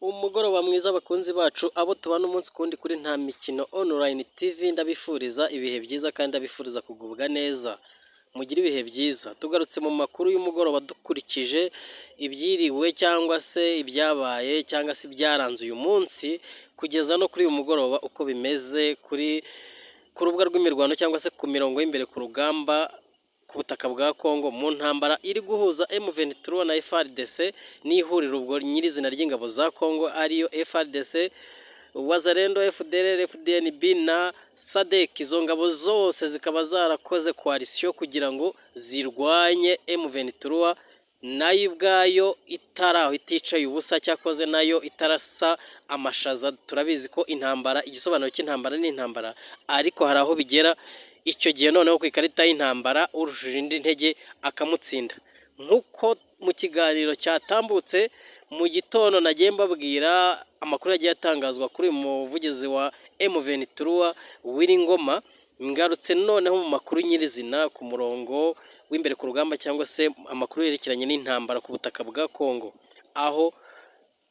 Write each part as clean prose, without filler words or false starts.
Umugoroba mwiza bakunzi bacu, abo tubana umunsi ku wundi kuri Nta Mikino Online TV, ndabifuriza ibihe byiza kandi ndabifuriza kugubwa neza. Mugire ibihe byiza. Tugarutse mu makuru y'umugoroba dukurikije ibyiriwe cyangwa se ibyabaye cyangwa se ibyaranze uyu munsi kugeza no kuri uyu mugoroba, uko bimeze ku rubuga rw'imirwano cyangwa se ku mirongo y'imbere ku rugamba ku butaka bwa Congo, mu ntambara iri guhuza M23 na FARDC n'ihuriro ubwo nyirizina ry'ingabo za Congo, ariyo FARDC, Wazalendo, FDLR, FDNB na SADC. Izo ngabo zose zikaba zarakoze coalition kugira ngo zirwanye M23, nayo ubwayo itaraho iticaye ubusa, cyakoze nayo itarasa amashaza. Turabizi ko intambara, igisobanuro cy'intambara ni intambara, ariko hari aho bigera icyo gihe noneho ku ikarita y'intambara urushije indi ntege akamutsinda. Nk'uko mu kiganiro cyatambutse mu gitondo nagiye mbabwira amakuru yagiye atangazwa kuri uyu muvugizi wa M23 Willy Ngoma, ngarutse noneho mu makuru nyirizina ku murongo w'imbere ku rugamba cyangwa se amakuru yerekeranye n'intambara ku butaka bwa Congo, aho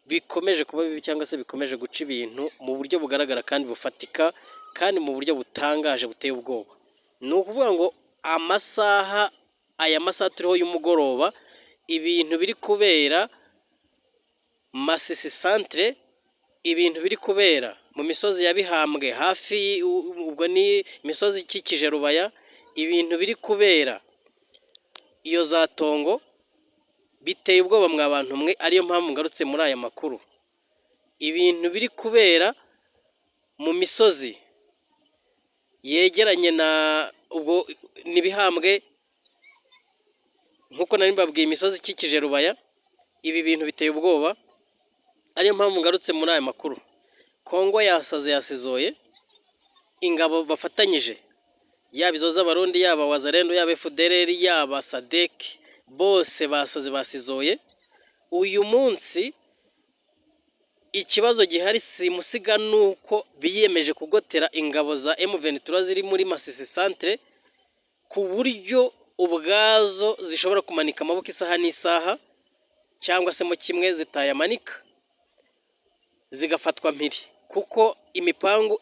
bikomeje kuba bibi cyangwa se bikomeje guca ibintu mu buryo bugaragara kandi bufatika kandi mu buryo butangaje buteye ubwoba. Ni ukuvuga ngo amasaha aya masaha turiho y'umugoroba, ibintu biri kubera Masisi centre, ibintu biri kubera mu misozi ya Bihambwe hafi, ubwo ni imisozi ikikije Rubaya, ibintu biri kubera iyo za Tongo biteye ubwoba mwa bantu mwe, ariyo mpamvu ngarutse muri aya makuru. Ibintu biri kubera mu misozi yegeranye na ubwo ni Bihambwe, nk'uko nari mbabwiye, imisozi ikikije Rubaya, ibi bintu biteye ubwoba, ariyo mpamvu ngarutse muri aya makuru. Kongo yasaze yasizoye ingabo bafatanyije, yaba izo z'Abarundi, yaba Wazalendo, yaba FDLR, yaba SADC, bose basaze basizoye. Uyu munsi ikibazo gihari simusiga ni uko biyemeje kugotera ingabo za M23 ziri muri Masisi centre, ku buryo ubwazo zishobora kumanika amaboko isaha n'isaha, cyangwa se mo kimwe zitayamanika zigafatwa mpiri, kuko imipangu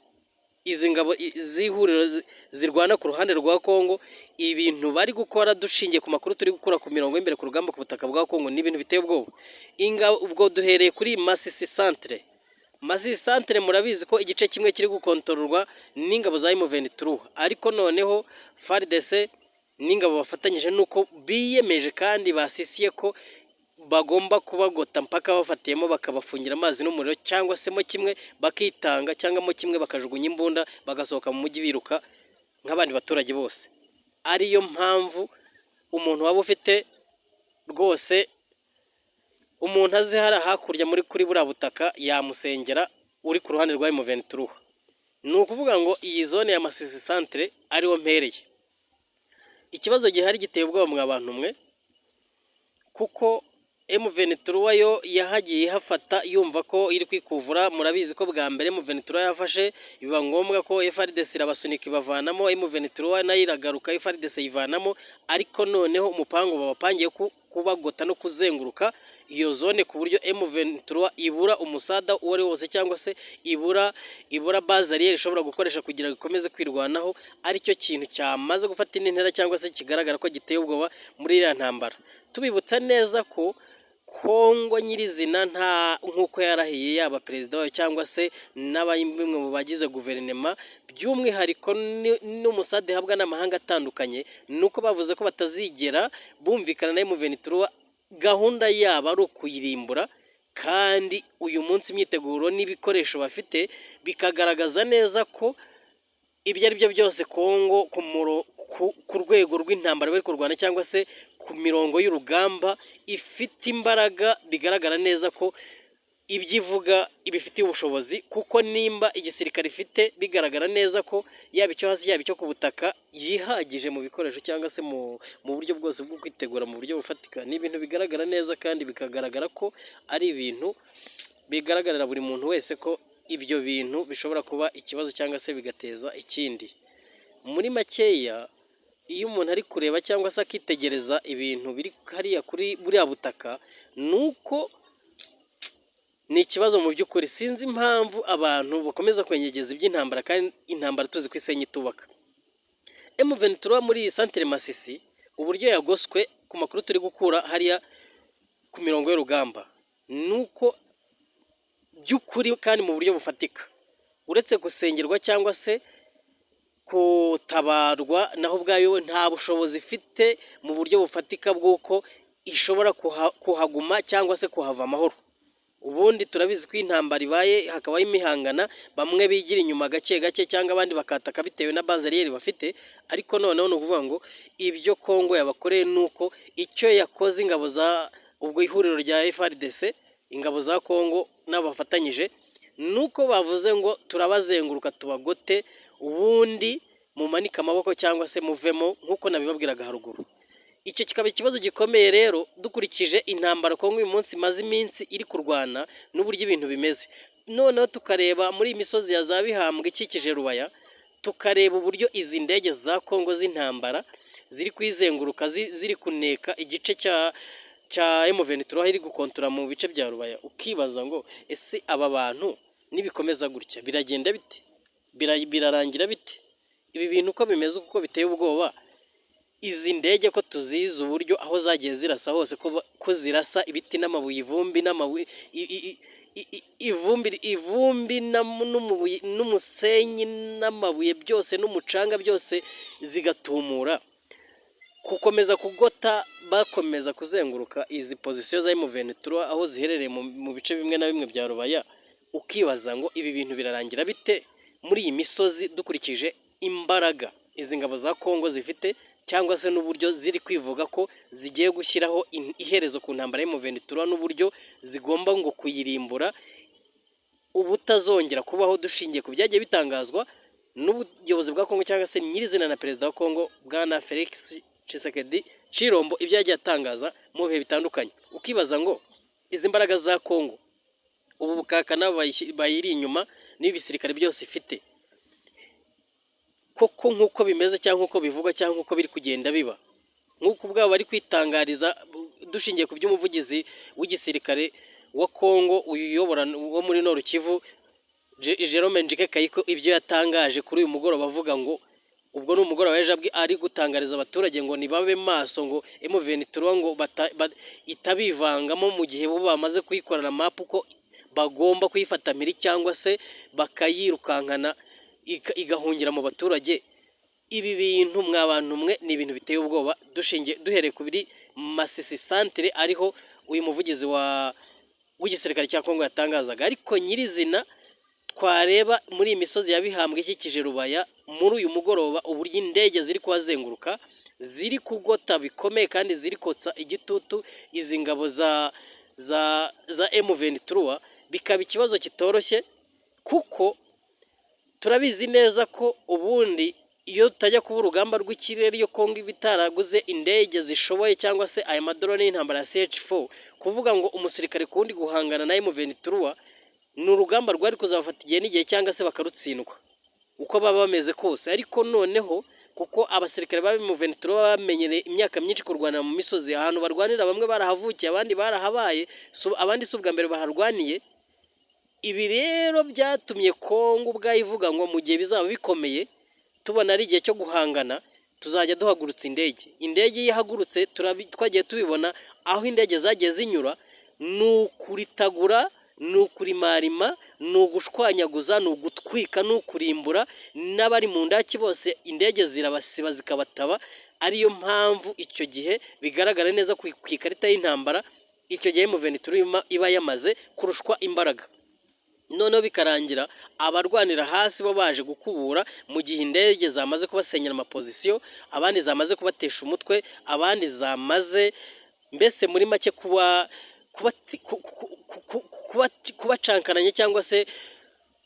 izi ngabo z'ihuriro zirwana ku ruhande rwa Kongo, ibintu bari gukora dushingiye ku makuru turi gukura ku mirongo y'imbere ku rugamba ku butaka bwa Kongo, ni ibintu biteye ubwoba. Ingabo ubwo duhereye kuri Masisi centre. Masisi centre murabizi ko igice kimwe kiri gukontororwa n'ingabo za M23, ariko noneho FARDC n'ingabo bafatanyije nuko biyemeje kandi basisiye ko bagomba kubagota mpaka bafatiyemo, bakabafungira amazi n'umuriro, cyangwa se mo kimwe bakitanga, cyangwa mo kimwe bakajugunya imbunda bagasohoka mu mujyi biruka nk'abandi baturage bose. Ariyo mpamvu umuntu waba ufite rwose umuntu azi hariya hakurya muri kuri buriya butaka yamusengera uri ku ruhande rwa M23. Ni ukuvuga ngo iyi zone ya Masisi centre ariwo mpereye, ikibazo gihari giteye ubwoba mwa bantu mwe, kuko M23 yo yahagiye ihafata yumva ko iri kwikuvura. Murabizi ko bwa mbere M23 yafashe, biba ngombwa ko FARDC irabasunika ibavanamo, M23 nayo iragaruka, FARDC yivanamo, ariko noneho umupango babapangiye kubagota no kuzenguruka iyo zone ku buryo M23 ibura umusada uwo ari wose cyangwa se ibura base arrière ishobora gukoresha kugira ngo ikomeze kwirwanaho, aricyo kintu cyamaze gufata indi ntera cyangwa se kigaragara ko giteye ubwoba muri iriya ntambara. Tubibutsa neza ko Kongo nyirizina nta nk'uko yarahiye, yaba perezida wayo cyangwa se n'abamwe mu bagize guverinema, by'umwihariko n'umusade ihabwa n'amahanga atandukanye, ni uko bavuze ko batazigera bumvikana na M23, gahunda yabo ari ukuyirimbura. Kandi uyu munsi imyiteguro n'ibikoresho bafite bikagaragaza neza ko ibyo ari byo byose Kongo ku rwego rw'intambara bari kurwana cyangwa se ku mirongo y'urugamba ifite imbaraga, bigaragara neza ko ibyo ivuga ibifitiye ubushobozi, kuko nimba igisirikare ifite bigaragara neza ko yaba icyo hasi, yaba icyo ku butaka, yihagije mu bikoresho cyangwa se mu buryo bwose bwo kwitegura mu buryo bufatika, ni ibintu bigaragara neza kandi bikagaragara ko ari ibintu bigaragarira buri muntu wese ko ibyo bintu bishobora kuba ikibazo cyangwa se bigateza ikindi. Muri makeya, iyo umuntu ari kureba cyangwa se akitegereza ibintu biri hariya kuri buriya butaka, ni uko Ni ikibazo mu by'ukuri. Sinzi impamvu abantu bakomeza kwenyegeza iby'intambara, kandi intambara tuzi ko isenya itubaka. M23 muri iyi santere Masisi, uburyo yagoswe, ku makuru turi gukura hariya ku mirongo y'urugamba, ni uko by'ukuri kandi mu buryo bufatika, uretse gusengerwa cyangwa se gutabarwa, naho ubwayo nta bushobozi ifite mu buryo bufatika bw'uko ishobora kuhaguma cyangwa se kuhava amahoro. Ubundi turabizi ko intambara ibaye hakabaho imihangana, bamwe bigira inyuma gake gake cyangwa abandi bakataka bitewe na base arrière bafite. Ariko noneho ni ukuvuga ngo ibyo Kongo yabakoreye ni uko icyo yakoze, ingabo za ubwo ihuriro rya FARDC, ingabo za Kongo n'abo bafatanyije, ni uko bavuze ngo turabazenguruka tubagote, ubundi mumanike amaboko cyangwa se muvemo, nk'uko nabibabwiraga haruguru. Icyo kikaba ikibazo gikomeye rero, dukurikije intambara Kongo uyu munsi imaze iminsi iri kurwana n'uburyo ibintu bimeze. Noneho tukareba muri iyi misozi ya za Bihambwe ikikije Rubaya, tukareba uburyo izi ndege za Kongo z'intambara ziri kuyizenguruka, ziri kuneka igice cya M23 iri gukontora mu bice bya Rubaya, ukibaza ngo ese aba bantu nibikomeza gutya biragenda bite? Birarangira bite? Ibi bintu uko bimeze, uko biteye ubwoba, izi ndege ko tuzizi uburyo aho zagiye zirasa hose, ko zirasa ibiti n'amabuye, ivumbi n'amabuye, ivumbi n'umusenyi n'amabuye byose n'umucanga byose zigatumura, gukomeza kugota, bakomeza kuzenguruka izi position za M23 aho ziherereye mu bice bimwe na bimwe bya Rubaya, ukibaza ngo ibi bintu birarangira bite muri iyi misozi, dukurikije imbaraga izi ngabo za Kongo zifite cyangwa se n'uburyo ziri kwivuga ko zigiye gushyiraho iherezo ku ntambara ya M23, n'uburyo zigomba ngo kuyirimbura ubutazongera kubaho, dushingiye ku byagiye bitangazwa n'ubuyobozi bwa Kongo cyangwa se nyirizina na perezida wa Kongo, bwana Felix Tshisekedi Tshilombo, ibyo yagiye atangaza mu bihe bitandukanye. Ukibaza ngo izi mbaraga za Kongo, ubu bukaka nabo bayiri inyuma n'ibisirikare byose ifite, koko nk'uko bimeze cyangwa nk'uko bivugwa cyangwa nk'uko biri kugenda biba, nk'uko ubwabo bari kwitangariza, dushingiye ku by'umuvugizi w'igisirikare wa Kongo uyu uyobora wo muri Nord Kivu, Jerome Njike Kayiko, ibyo yatangaje kuri uyu mugoroba avuga ngo ubwo ni umugoroba w'ejo, ari gutangariza abaturage ngo nibabe maso, ngo M23 ngo itabivangamo mu gihe bo bamaze kuyikorana map, ko bagomba kuyifata mpiri cyangwa se bakayirukankana igahungira mu baturage. Ibi bintu, mwa bantu mwe, ni ibintu biteye ubwoba, dushingiye duhereye ku biri Masisi santere, ariho uyu muvugizi wa w'igisirikare cya Kongo yatangazaga. Ariko nyirizina twareba muri iyi misozi ya Bihambwe ikikije Rubaya muri uyu mugoroba, uburyo indege ziri kuhazenguruka, ziri kugota bikomeye kandi ziri kotsa igitutu izi ngabo za M23, bikaba ikibazo kitoroshye, kuko turabizi neza ko ubundi iyo tutajya kuba urugamba rw'ikirere, iyo Kongo iba itaraguze indege zishoboye cyangwa se aya madrone y'intambara ya CH4, kuvuga ngo umusirikare ku wundi guhangana na M23 ni urugamba rwari kuzabafata igihe n'igihe cyangwa se bakarutsindwa uko baba bameze kose. Ariko noneho kuko abasirikare ba M23 baba bamenyereye imyaka myinshi kurwanira mu misozi, ahantu barwanira bamwe barahavukiye, abandi barahabaye, abandi si ubwa mbere baharwaniye. Ibi rero byatumye Kongo ubwayo ivuga ngo mu gihe bizaba bikomeye, tubona ari igihe cyo guhangana, tuzajya duhagurutsa indege. Indege iyo ihagurutse, twagiye tubibona aho indege zagiye zinyura, ni ukuritagura, ni ukurimarima, ni ugushwanyaguza, ni ugutwika, ni ukurimbura, n'abari mu ndaki bose indege zirabasiba zikabataba. Ariyo mpamvu icyo gihe bigaragara neza ku ikarita y'intambara, icyo gihe M23 iba yamaze kurushwa imbaraga, noneho bikarangira abarwanira hasi bo baje gukubura, mu gihe indege zamaze kubasenyera amaposition, abandi zamaze kubatesha umutwe, abandi zamaze mbese muri make kuba kubacankaranya cyangwa se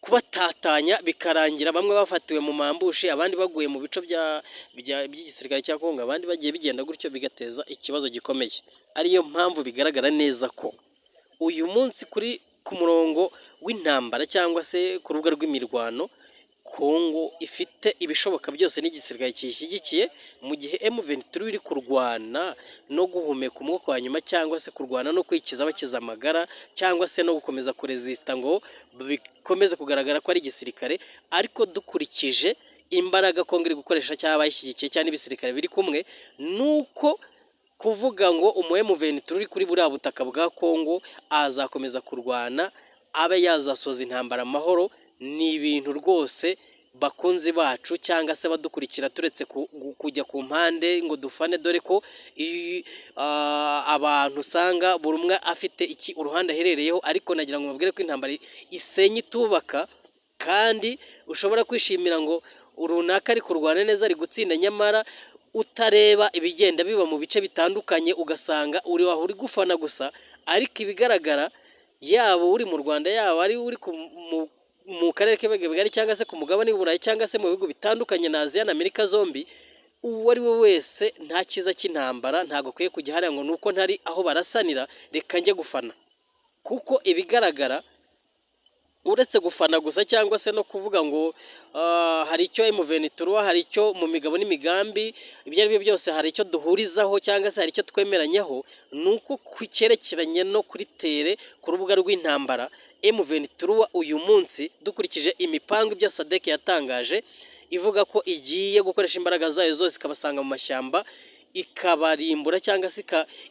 kubatatanya, bikarangira bamwe bafatiwe mu ma ambush, abandi baguye mu bice by'igisirikare cya Kongo, abandi bagiye bigenda gutyo, bigateza ikibazo gikomeye. Ariyo mpamvu bigaragara neza ko uyu munsi kuri ku murongo w'intambara cyangwa se ku rubuga rw'imirwano, Kongo Kongo ifite ibishoboka byose n'igisirikare kiyishyigikiye, mu gihe M23 iri kurwana no guhumeka umwuka wa nyuma, cyangwa se kurwana no kwikiza bakiza amagara, cyangwa se no gukomeza kurezisita ngo bikomeze kugaragara ko ari igisirikare. Ariko dukurikije imbaraga Kongo iri gukoresha cyangwa abayishyigikiye cyangwa n'ibisirikare biri kumwe, nuko kuvuga ngo umu M23 uri kuri buriya butaka bwa Kongo azakomeza kurwana abe yazasoza intambara amahoro, ni ibintu rwose, bakunzi bacu cyangwa se abadukurikira, turetse kujya ku mpande ngo dufane, dore ko abantu usanga buri umwe afite iki uruhande aherereyeho. Ariko nagira ngo mubwire ko intambara isenya itubaka, kandi ushobora kwishimira ngo runaka ari kurwana neza, ari gutsinda, nyamara utareba ibigenda biba mu bice bitandukanye, ugasanga uri aho uri gufana gusa. Ariko ibigaragara, yaba uri mu Rwanda, yaba ari uri mu karere k'ibiyaga bigari, cyangwa se ku mugabane w'Uburayi, cyangwa se mu bihugu bitandukanye na Aziya na Amerika zombi, uwo ari we wese, nta cyiza cy'intambara. Ntabwo akwiye kujya hariya ngo nuko ntari aho barasanira reka njye gufana, kuko ibigaragara, uretse gufana gusa cyangwa se no kuvuga ngo hari icyo M23, hari icyo mu migabo n'imigambi, ibyo ari byo byose hari icyo duhurizaho cyangwa se hari icyo twemeranyaho, ni uko ku cyerekeranye no kuri terrain, ku rubuga rw'intambara, M23 uyu munsi, dukurikije imipango, ibyo SADC yatangaje ivuga ko igiye gukoresha imbaraga zayo zose ikabasanga mu mashyamba, ikabarimbura cyangwa se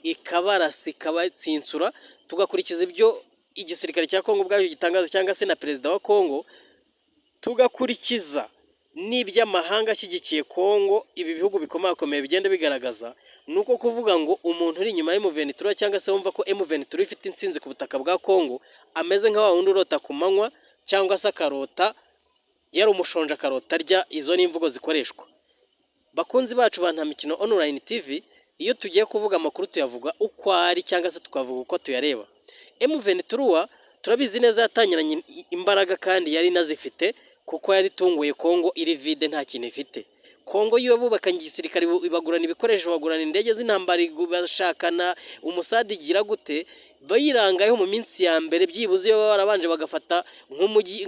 ikabarasa, ikabatsinsura, tugakurikiza ibyo igisirikare cya Kongo ubwacyo gitangaza cyangwa se na perezida wa Kongo, tugakurikiza n'iby'amahanga ashyigikiye Kongo, ibi bihugu bikomakomeye bigenda bigaragaza, ni uko kuvuga ngo umuntu uri inyuma ya M23 cyangwa se wumva ko M23 ifite intsinzi ku butaka bwa Kongo, ameze nka wa wundi urota ku manywa cyangwa se akarota yari umushonje, akarota arya. Izo ni imvugo zikoreshwa. Bakunzi bacu ba Nta Mikino Online TV, iyo tugiye kuvuga amakuru tuyavuga uko ari cyangwa se tukavuga uko tuyareba. M23 turabizi neza yatangiranye imbaraga kandi yari inazifite, kuko yari itunguye Kongo iri vide, nta kintu ifite. Kongo iyo bubakanye igisirikare, ibagurana ibikoresho, bagurana indege z'intambara, bashakana umusadi, igira gute, bayirangayeho mu minsi ya mbere. Byibuze iyo baba barabanje bagafata nk'umujyi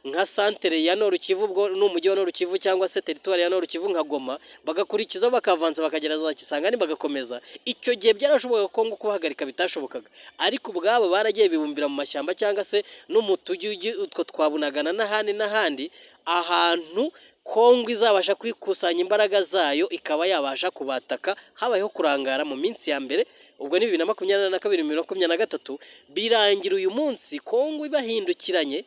nka santere ya Nord Kivu, ubwo ni umujyi wa Nord Kivu cyangwa se territoire ya Nord Kivu nka Goma, bagakurikizaho bakavanza bakagera za Kisangani bagakomeza, icyo gihe byarashobokaga Kongo kubahagarika bitashobokaga. Ariko ubwabo baragiye bibumbira mu mashyamba cyangwa se no mu tujyi utwo twabunagana n'ahandi n'ahandi, ahantu Kongo izabasha kwikusanya imbaraga zayo ikaba yabasha kubataka. Habayeho kurangara mu minsi ya mbere, ubwo ni 2022, 2023, birangira uyu munsi Kongo ibahindukiranye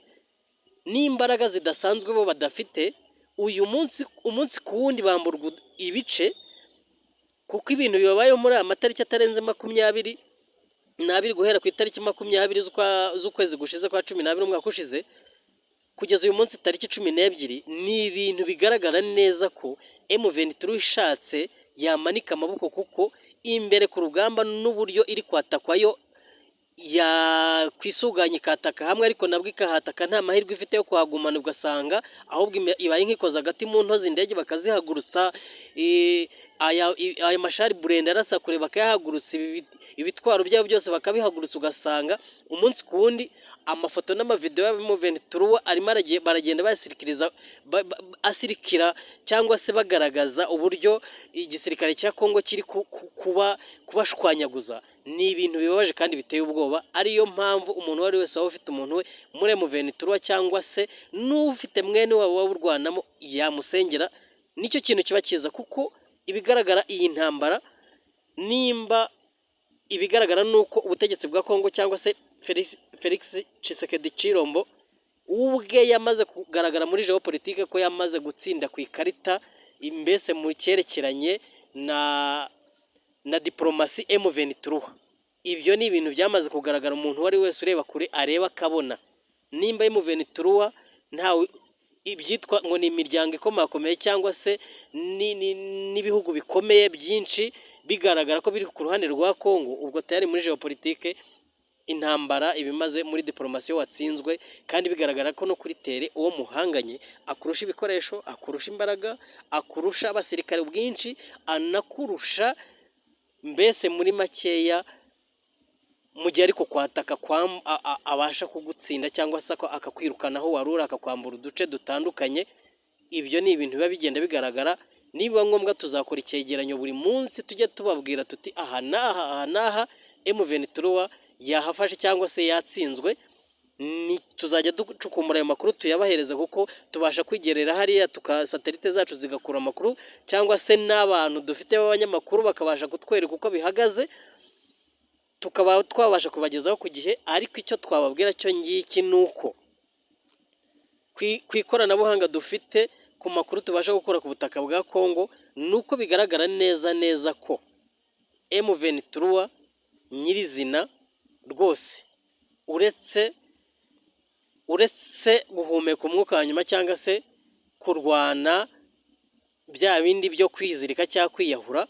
n'imbaraga zidasanzwe bo badafite. Uyu munsi, umunsi ku wundi bamburwa ibice, kuko ibintu bibabayeho muri aya matariki atarenze 22, guhera ku itariki 20 z'ukwezi gushize kwa 12 umwaka ushize, kugeza uyu munsi tariki 12, ni ibintu bigaragara neza ko M23 ishatse yamanika amaboko, kuko imbere ku rugamba n'uburyo iri kwatakwayo, yakwisuganya ikataka hamwe, ariko nabwo ikahataka nta mahirwe ifite yo kuhagumana, ugasanga ahubwo ibaye nk'ikoza agati mu ntozi, indege bakazihagurutsa, aya machars blindés arasa kure bakayahagurutsa, ibitwaro byabo byose bakabihagurutsa, ugasanga umunsi ku wundi amafoto n'amavideo ya M23 arimo baragenda bayasirikiriza, asirikira cyangwa se bagaragaza uburyo igisirikare cya Kongo kiri kuba kubashwanyaguza. Ni ibintu bibabaje kandi biteye ubwoba. Ariyo mpamvu umuntu uwo ari we wese waba ufite umuntu we muri M23 cyangwa se n'ufite mwene wabo waba urwanamo, yamusengera, nicyo kintu kiba cyiza, kuko ibigaragara iyi ntambara, nimba ibigaragara ni uko ubutegetsi bwa Kongo cyangwa se Felix Tshisekedi Tshilombo ubwe yamaze kugaragara muri géopolitique ko yamaze gutsinda ku ikarita, mbese mu cyerekeranye na diporomasi M23. Ibyo ni ibintu byamaze kugaragara, umuntu uwo ari we wese ureba kure areba akabona. Nimba M23 ntawe ibyitwa ngo ni imiryango ikomakomeye cyangwa se n'ibihugu bikomeye byinshi bigaragara ko biri ku ruhande rwa Kongo, ubwo tayari muri géopolitique intambara ibimaze muri diporomasi watsinzwe, kandi bigaragara ko no kuri terrain uwo muhanganye akurusha ibikoresho, akurusha imbaraga, akurusha abasirikare ubwinshi, anakurusha mbese muri makeya. Mu gihe ariko kwataka abasha kugutsinda cyangwa se akakwirukana aho wari uri, akakwambura uduce dutandukanye. Ibyo ni ibintu biba bigenda bigaragara. Niba ngombwa tuzakora icyegeranyo buri munsi, tujye tubabwira tuti aha n'aha, aha n'aha M23 yahafashe cyangwa se yatsinzwe. Ni tuzajya ducukumbura ayo makuru tuyabahereza, kuko tubasha kwigerera hariya tuka satellite zacu zigakura amakuru, cyangwa se n'abantu dufite b'abanyamakuru bakabasha kutwereka uko bihagaze, tukaba twabasha kubagezaho ku gihe. Ariko icyo twababwira cyo ngiki ni uko ku ikoranabuhanga dufite, ku makuru tubasha gukura ku butaka bwa Kongo, ni uko bigaragara neza neza ko M23 nyirizina rwose uretse guhumeka umwuka wa nyuma cyangwa se kurwana bya bindi byo kwizirika cyangwa kwiyahura,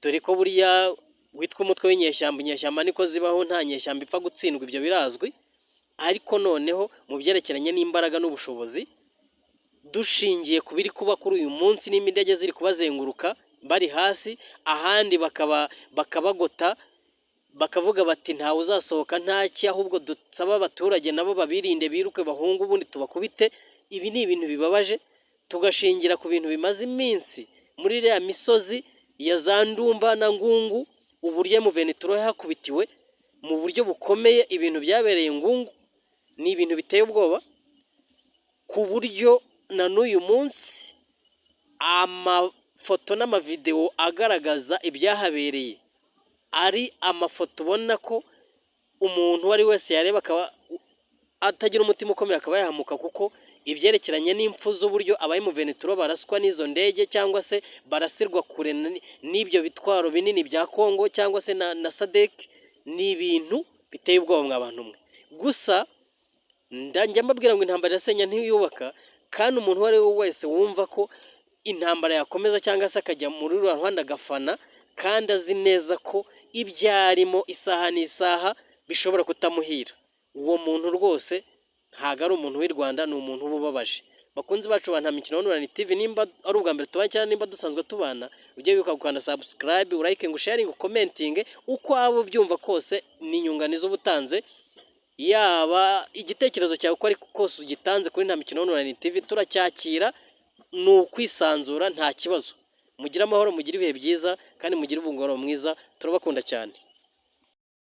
dore ko buriya witwa umutwe w'inyeshyamba, inyeshyamba niko zibaho, nta nyeshyamba ipfa gutsindwa, ibyo birazwi. Ariko noneho mu byerekeranye n'imbaraga n'ubushobozi, dushingiye ku biri kuba kuri uyu munsi, nimba indege ziri kubazenguruka bari hasi, ahandi bakaba bakabagota, bakavuga bati ntawe uzasohoka ntaki, ahubwo dusaba abaturage nabo babirinde, biruke bahunge, ubundi tubakubite. Ibi ni ibintu bibabaje. Tugashingira ku bintu bimaze iminsi muri iriya misozi ya za Ndumba na Ngungu, uburyo M23 yahakubitiwe mu buryo bukomeye. Ibintu byabereye Ngungu ni ibintu biteye ubwoba, ku buryo na n'uyu munsi amafoto n'amavidewo agaragaza ibyahabereye ari amafoto ubona ko umuntu uwo ari wese yareba akaba atagira umutima ukomeye, akaba yahamuka, kuko ibyerekeranye n'impfu z'uburyo aba M23 baraswa n'izo ndege cyangwa se barasirwa kure n'ibyo bitwaro binini bya Kongo cyangwa se na SADC, ni ibintu biteye ubwoba mwa bantu mwe. Gusa njya mbabwira ngo intambara irasenya ntiyubaka, kandi umuntu uwo ari we wese wumva ko intambara yakomeza cyangwa se akajya muri ruriya ruhande agafana, kandi azi neza ko ibyo arimo isaha n'isaha bishobora kutamuhira, uwo muntu rwose ntabwo ari umuntu w'i Rwanda, ni umuntu uba ubabaje. Bakunzi bacu ba Nta Mikino Online TV, nimba ari ubwa mbere tubanye cyangwa nimba dusanzwe tubana, ujye wibuka gukanda subscribe, urayikinge, usharinge, ukomentinge uko waba ubyumva kose. Ni inyunganizi uba utanze, yaba igitekerezo cyawe uko ariko kose ugitanze kuri Nta Mikino Online TV turacyakira, ni ukwisanzura, nta kibazo. Mugire amahoro, mugire ibihe byiza kandi mugire umugoroba mwiza. Turabakunda cyane.